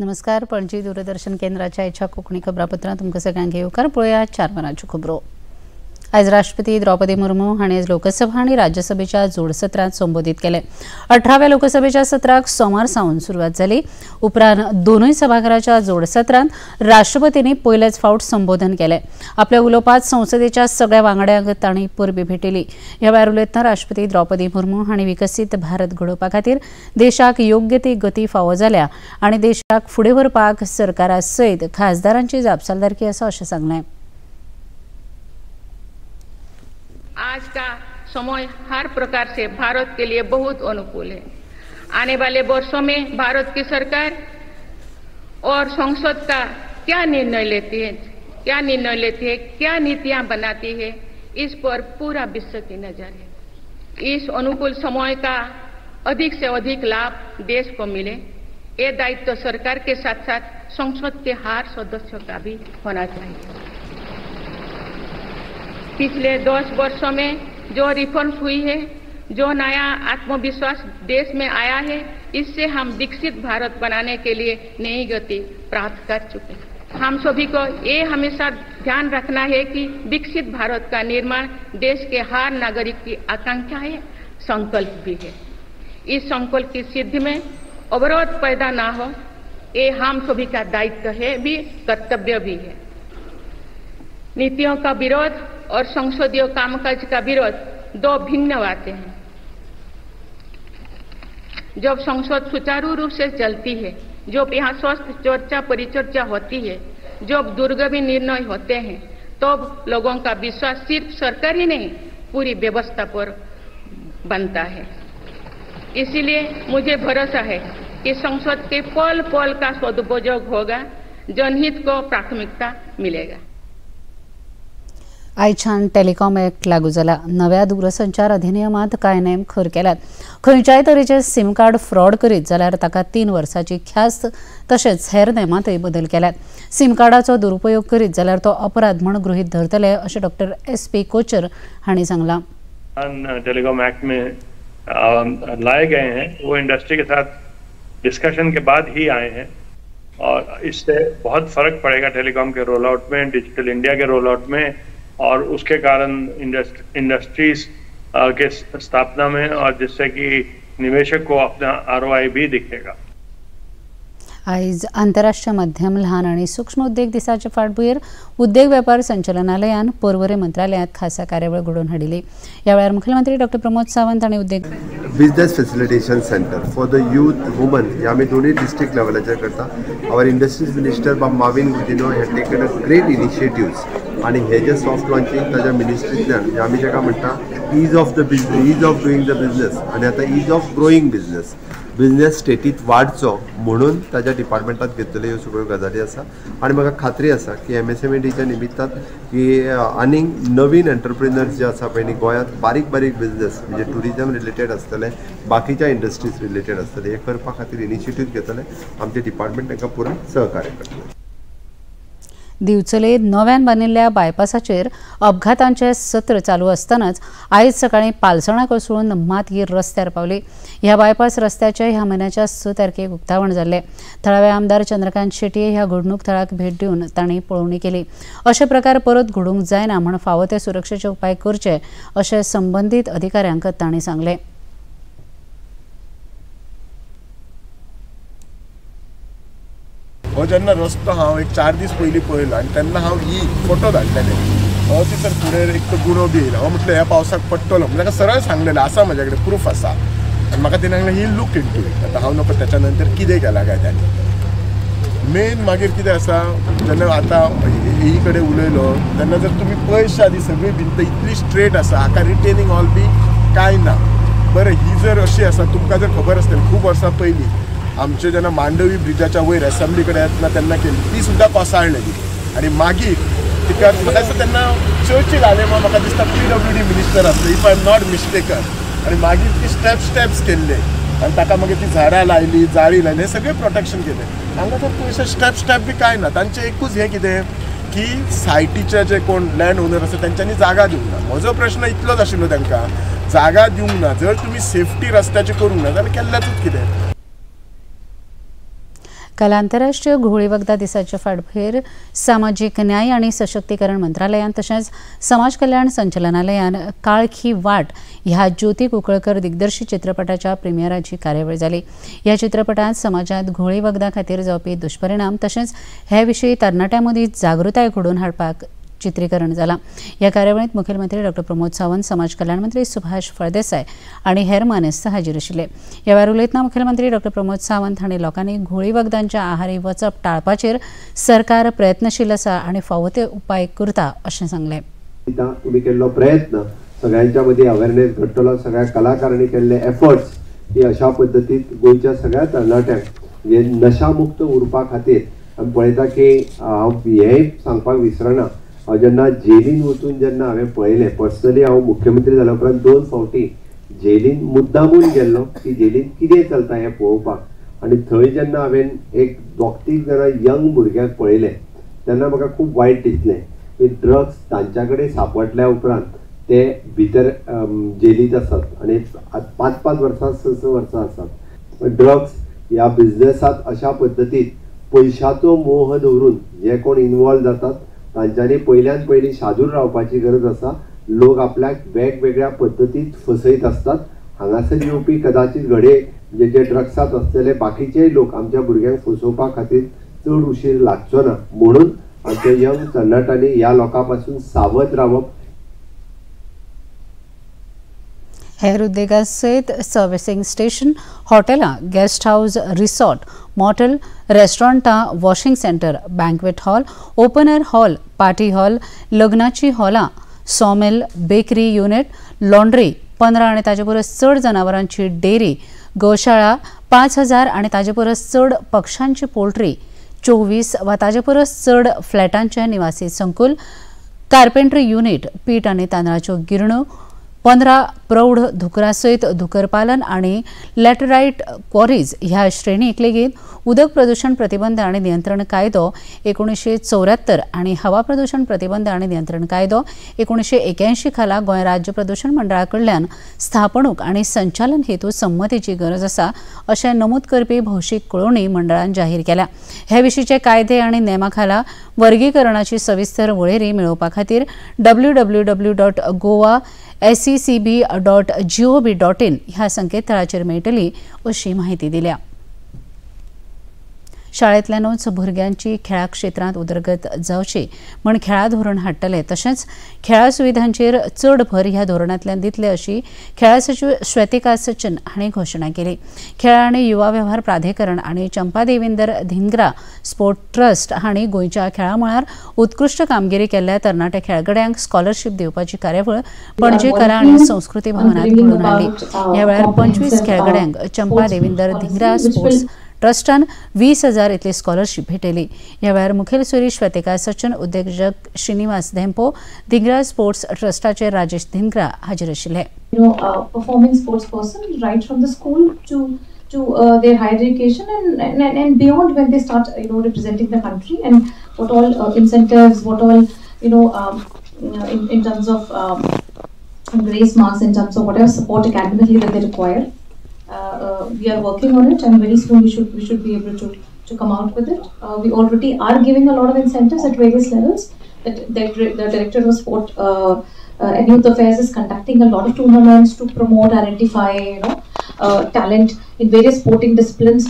नमस्कार, पणजी दूरदर्शन केंद्राच्या आयच्या कोंकणी खबरापत्रांत तुमकां सगळ्यांक येवकार. पळोवया 4 वरांच्यो खबरो. आयज राष्ट्रपती द्रौपदी मुर्मू हांणी आयज लोकसभा आनी राज्यसभेच्या जोड सत्रांत संबोधीत केलें. 18व्या लोकसभेच्या सत्राक सोमार सावन सुरवात जाली. उपरांत दोनूय सभाघराच्या जोड सत्रांत राष्ट्रपतींनी पयलेच फावट संबोधन केलें. आपल्या उलोवपांत संसदेच्या सगळ्या वांगड्यांक तांणी परबी भेटयली. ह्या वेळार उलयतना राष्ट्रपती द्रौपदी मुर्मू हांणी विकसीत भारत घडोवपा खातीर देशाक योग्य ती गती फावो जाल्या आनी देशाक फुडें व्हरपाक सरकारा सयत खासदारांची जापसालदारकी आसा अशें सांगलें. आज का समय हर प्रकार से भारत के लिए बहुत अनुकूल है। आने वाले वर्षों में भारत की सरकार और संसद का क्या निर्णय लेती है, क्या नीतियां बनाती है, इस पर पूरा विश्व की नजर है। इस अनुकूल समय का अधिक से अधिक लाभ देश को मिले, ये दायित्व सरकार के साथ साथ संसद के हर सदस्य का भी होना चाहिए। पिछले 10 वर्षों में जो रिफॉर्म्स हुई है, जो नया आत्मविश्वास देश में आया है, इससे हम विकसित भारत बनाने के लिए नई गति प्राप्त कर चुके हैं। हम सभी को ये हमेशा ध्यान रखना है कि विकसित भारत का निर्माण देश के हर नागरिक की आकांक्षा है, संकल्प भी है। इस संकल्प की सिद्धि में अवरोध पैदा ना हो, ये हम सभी का दायित्व है भी, कर्तव्य भी है। नीतियों का विरोध और संसदीय कामकाज का विरोध दो भिन्न बातें हैं। जब संसद सुचारू रूप से चलती है, जब यहाँ स्वस्थ चर्चा परिचर्चा होती है, जब दूरगामी निर्णय होते हैं, तब लोगों का विश्वास सिर्फ सरकार ही नहीं, पूरी व्यवस्था पर बनता है। इसीलिए मुझे भरोसा है कि संसद के पल पल का सदुपयोग होगा, जनहित को प्राथमिकता मिलेगा। आयच्यान टेलिकॉम एक्ट लागू जाला. नव्या दूरसंचार अधिनियमांत कांय नेम खर केल्यात. खंयच्याय तरेचे सिम कार्ड फ्रॉड करीत जाल्यार ताका 3 वर्सांची ख्यास्त तशेंच हेर नेमांतय बदल केल्यात. सिम कार्डाचो दुरुपयोग करीत जाल्यार तो अपराध म्हूण गृहीत धरतले अशें डॉक्टर SP Kochhar हांणी सांगलां. टेलीकॉम एक्ट में लाए गए हैं वो इंडस्ट्री के साथ डिस्कशन के बाद ही आए हैं और इससे बहुत फर्क पड़ेगा टेलीकॉम के रोल आउट में, digital India K roll out में और उसके कारण इंडस्ट्रीज के स्थापना में और जिससे कि निवेशक को अपना ROI भी दिखेगा. आयज आंतरराष्ट्रीय मध्यम ल्हान आनी सूक्ष्म उद्देग दिसाचे फाटभूंयेर उद्देग वेपार संचालनालयान पर्वरे मंत्रालयांत खासा कार्यावळ घडोवन हाडिल्ली. ह्या वेळार मुख्यमंत्री डॉक्टर प्रमोद सावंत आनी उद्देग business facilitation centre for the youth woman हे आमी दोनूय डिस्ट्रिक्ट लेवलाचेर करता. Our industries minister बाब Mauvin Godinho had taken a great initiatives आनी हे जे सॉफ्ट लॉन्चिंग ताज्या मिनिस्ट्रींतल्यान म्हणजे आमी ताका म्हणटा ease of the business, ease of doing the business आनी आतां ease of growing business, business स्टेटीत वाडचो म्हणून ताज्या डिपार्टमेंटात घेतलेल्यो ह्यो सगळ्यो गजाली आसा. आनी म्हाका खात्री आसा की MSMEDच्या निमित्तान की आनीक नवीन एंटरप्रिनर्स जे आसा पळय न्ही गोंयांत बारीक बारीक बिजनेस म्हणजे ट्युरिजम रिलेटेड आसतले, बाकीच्या इंडस्ट्रीज रिलेटेड आसतले, हे करपा खातीर इनिशिएटीव घेतले. आमचें डिपार्टमेंट तांकां पुराय सहकार्य करतलें. दिवचले नव्यान बांदिल्ल्या बायपासाचेर अपघातांचे सत्र चालू आसतनाच आयज सकाळीं पालसणां कोसळून मातगीर रस्त्यार पावली. ह्या बायपास रस्त्याचे ह्या म्हयन्याच्या 6 तारखेक उक्तावण जाल्लें. थळावे आमदार चंद्रकांत शेट्ये ह्या घडणूक थळाक भेट दिवन तांणी पळोवणी केली. अशे प्रकार परत घडूंक जायना म्हूण फावो ते सुरक्षेचे उपाय करचे अशें संबंदीत अधिकाऱ्यांक तांणी सांगलें. हो जेन्ना रस्तो हांव एक 4 दीस पयलीं पळयलो आनी तेन्ना हांव ही फोटो धाडलेले, हो ती सर फुडें एक तो गुणो बी येयलो. हांव म्हटलें ह्या पावसाक पडटलो म्हणून ताका सरळ सांगलेलें आसा म्हज्या कडेन प्रूफ आसा आनी म्हाका तेणें सांगलें ही लूक इन टू it. आतां हांव नको त्याच्या नंतर कितें केलां काय ताणें. मेन मागीर कितें आसा, जेन्ना आतां ही कडेन उलयलो तेन्ना जर तुमी पळयशात ही सगळी भिंत इतली स्ट्रेट आसा, हाका रिटेनिंग हॉल बी कांय ना. बरें, ही जर अशी आसा तुमकां जर खबर आसतली खूब वर्सां पयलीं आमचे जेन्ना मांडवी ब्रिजाच्या वयर एसेंब्ली कडेन येतना तेन्ना केली ती सुद्दां कोसळलेली आनी मागीर तिका म्हाका दिसता तेन्ना चर्चील आले म्हूण म्हाका दिसता PWD minister आसले if I am not mistaken, आनी मागीर ती स्टेप्स केल्ले आनी ताका मागीर ती झाडां लायली, जाळी लायली, हें सगळें प्रोटेक्शन केलें. हांगा तर पयशे स्टेप बी कांय ना. तांचें एकूच हें कितें की सायटीचे जे कोण लँड ओनर आसा तेंच्यांनी जागा दिवंक ना. म्हजो प्रश्न इतलोच आशिल्लो तांकां, जागा दिवंक ना जर तुमी सेफ्टी रस्त्याची करूंक ना जाल्यार केल्ल्याचूच कितें. काल आंतरराष्ट्रीय घुंवळी वखदां दिसाचे फाटभुंयेर सामाजीक न्याय आनी सशक्तीकरण मंत्रालयान तशेंच समाज कल्याण संचालनालयान काळखी वाट ह्या ज्योती कुंकळकर दिग्दर्शीत चित्रपटाच्या प्रिमियराची कार्यावळ जाली. ह्या चित्रपटांत समाजांत घुंवळी वखदां खातीर जावपी दुश्परिणाम तशेंच हे विशीं तरणाट्यां मदीं जागृताय घडोवन हाडपाक चित्रीकरण जाला. ह्या कार्यावळींत मुखेलमंत्री डॉ प्रमोद सावंत, समाज कल्याण मंत्री सुभाष फळदेसाय आनी हेर मानेस्त हाजीर आशिल्ले. ह्या वेळार उलयतना मुखेलमंत्री डॉ प्रमोद सावंत हांणी लोकांनी घुंवळी वखदांच्या आहारी वचप टाळपाचेर सरकार प्रयत्नशील आसा आनी फावो ते उपाय करता अशें सांगलें. तुमी केल्लो प्रयत्न सगळ्यांच्या मदीं अवेरनेस घडटलो, सगळ्या कलाकारांनी केल्ले एफर्ट्स ही अशा पद्दतीन गोंयच्या सगळ्या तरणाट्यांक जे नशामुक्त उरपा खातीर आमी पळयता की हांव हेंय सांगपाक विसरना, हांव जेन्ना जेलीन वचून जेन्ना हांवें पळयलें पर्सनली, हांव मुख्यमंत्री जाल्या उपरांत 2 फावटी जेलीन मुद्दामून गेल्लो की जेलीन कितें चलता हें पळोवपाक, आनी थंय जेन्ना हांवें एक 2-3 जाणां यंग भुरग्यांक पळयलें तेन्ना म्हाका खूब वायट दिसलें की ड्रग्स तांच्या कडेन सांपडल्या उपरांत ते भितर जेलींत आसात आनी 5-5 वर्सां 6-6 वर्सां आसात. ड्रग्स ह्या बिजनेसांत अशा पद्दतीन पयशाचो मोह दवरून जे कोण इनवॉल्व जातात तांच्यांनी पयल्यान पयलीं सादूर रावपाची गरज आसा. लोक आपल्याक वेगवेगळ्या पद्दतीत फसयत आसतात. हांगासर येवपी कदाचित घडये जे जे ड्रग्सांत आसलेले बाकीचेय लोक आमच्या भुरग्यांक फसोवपा खातीर चड उशीर लागचो ना, म्हणून आमच्या यंग तरणाट्यांनी ह्या लोकां पासून सावध रावप. हेर उद्देगां सयत सर्विसींग स्टेशन, हॉटेलां, गेस्ट हावज, रिसॉर्ट, मॉटेल, रेस्टॉरंटां, washing centre, banquet hall, open air hall, party hall, लग्नाची हॉलां, सॉमिल, बेकरी युनिट, लॉन्ड्री, 15 आनी ताजे परस चड जनावरांची डेअरी, गोशाळा, 5000 आनी ताजे परस चड पक्षांची पोल्ट्री, 24 वा ताजे परस चड फ्लॅटांचे निवासी संकुल, कार्पेंट्री युनिट, पीठ आनी तांदळाच्यो गिरण्यो, 15 प्रौढ धुकरा सयत धुकर पालन आनी लॅटरायट क्वॉरीज ह्या श्रेणीक लेगीत उदक प्रदूषण प्रतिबंध आनी नियंत्रण कायदो 1974 आनी हवा प्रदूषण प्रतिबंध आनी नियंत्रण कायदो 1981 खाला गोंय राज्य प्रदूषण मंडळा कडल्यान स्थापणूक आनी संचालन हेतू संमतीची गरज आसा अशें नमूद करपी भौशीक कळोवणी मंडळान जाहीर केल्या. हे विशींचे कायदे आनी नेमा खाला वर्गीकरणाची सविस्तर वळेरी मेळोवपा खातीर www.goa.secb.gov.in ह्या संकेतथळाचेर मेळटली अशी माहिती दिल्या. शाळेंतल्यानूच भुरग्यांची खेळा क्षेत्रांत उदरगत जावची म्हण खेळा धोरण हाडटले तशेंच खेळा सुविधांचेर चड भर ह्या धोरणांतल्यान दितले अशी खेळा सचिव श्वेतिका सचन हांणी घोशणा केली. खेळा आनी युवा वेव्हार प्राधिकरण आनी चंपा देविंदर धिंग्रा स्पोर्ट ट्रस्ट हांणी गोंयच्या खेळा मळार उत्कृश्ट कामगिरी केल्ल्या तरणाट्या खेळगड्यांक स्कॉलरशीप दिवपाची कार्यावळ पणजे कला आनी संस्कृती भवनांत घडोवन हाडली. ह्या वेळार 25 खेळगड्यांक चंपा देविंदर धिंग्रा स्पोर्ट्स ट्रस्टान 20,000 इतली स्कॉलरशीप भेटयली. ह्या वेळार मुखेल सोयरी श्वेतिका सचन, उद्देजक श्रीनिवास धेंपो, धिंग्रा स्पोर्ट्स ट्रस्टाचे राजेश धिंग्रा हाजीर आशिल्ले. Performing sports person right from the school to their higher education and beyond when they start representing the country, and what all incentives, what all in terms of grace marks, in terms of whatever support academically that they require. We are working on it, and very soon we should be able to come out with it. We already are giving a lot of incentives at various levels. That the Director of Sport and Youth Affairs is conducting a lot of tournaments to promote, identify talent in various sporting disciplines.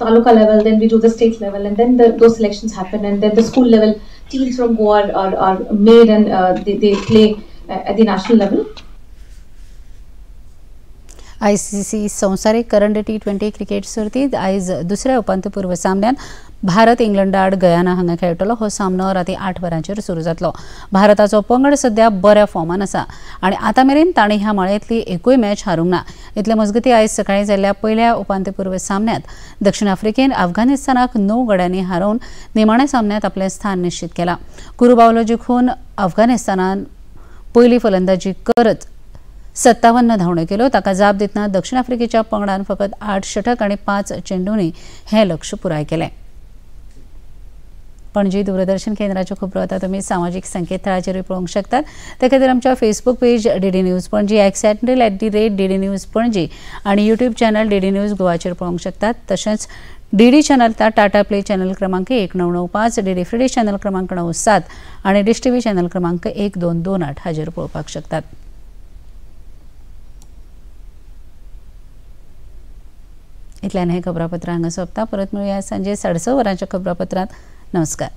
Taluka level, then we do the state level, and then those selections happen, and then the school level teams from Goa are made, and they play at the national level. ICC संवसारीक करंड T20 cricket सर्तींत आयज दुसऱ्या उपांत्यपूर्व सामन्यांत भारत इंग्लंडा आड Guyana हांगा खेळटलो. हो सामनो राती 8 वरांचेर सुरू जातलो. भारताचो पंगड सध्या बऱ्या फॉर्मान आसा आनी आतां मेरेन ताणें ह्या माळेंतली एकूय मॅच हारूंक ना. इतले मजगतीं आयज सकाळीं जाल्ल्या पयल्या उपांत्यपूर्व सामन्यांत दक्षिण आफ्रिकेन अफगाणिस्तानाक 9 गड्यांनी हारोवन निमाण्या सामन्यांत आपलें स्थान निश्चित केलां. कुरुबावलो जिखून अफगाणिस्तानान पयली फलंदाजी करत 57 धांवड्यो केल्यो. ताका जाप दितना दक्षिण आफ्रिकेच्या पंगडान फकत 8 षटक आनी 5 चेंडूंनी हें लक्ष्य पुराय केलें. पणजी दूरदर्शन केंद्राच्यो खबरो आतां तुमी सामाजीक संकेतथळाचेरूय पळोवंक शकतात. ते खातीर आमच्या Facebook page DD news Panaji, X handle @DD News Panaji आनी यूट्यूब चॅनल DD news गोवाचेर पळोवंक शकतात. तशेंच DD channel Tata play channel क्रमांक 1995, डीडी फ्री चॅनल क्रमांक 97 आणि डिश टीव्ही चॅनल क्रमांक 1228 हाजेर पळोवपाक शकतात. इतल्यान हे खबरापत्र हांगा सोंपता. परत मेळुया सांजे 6:30 वरांच्या खबरापत्रांत. नमस्कार.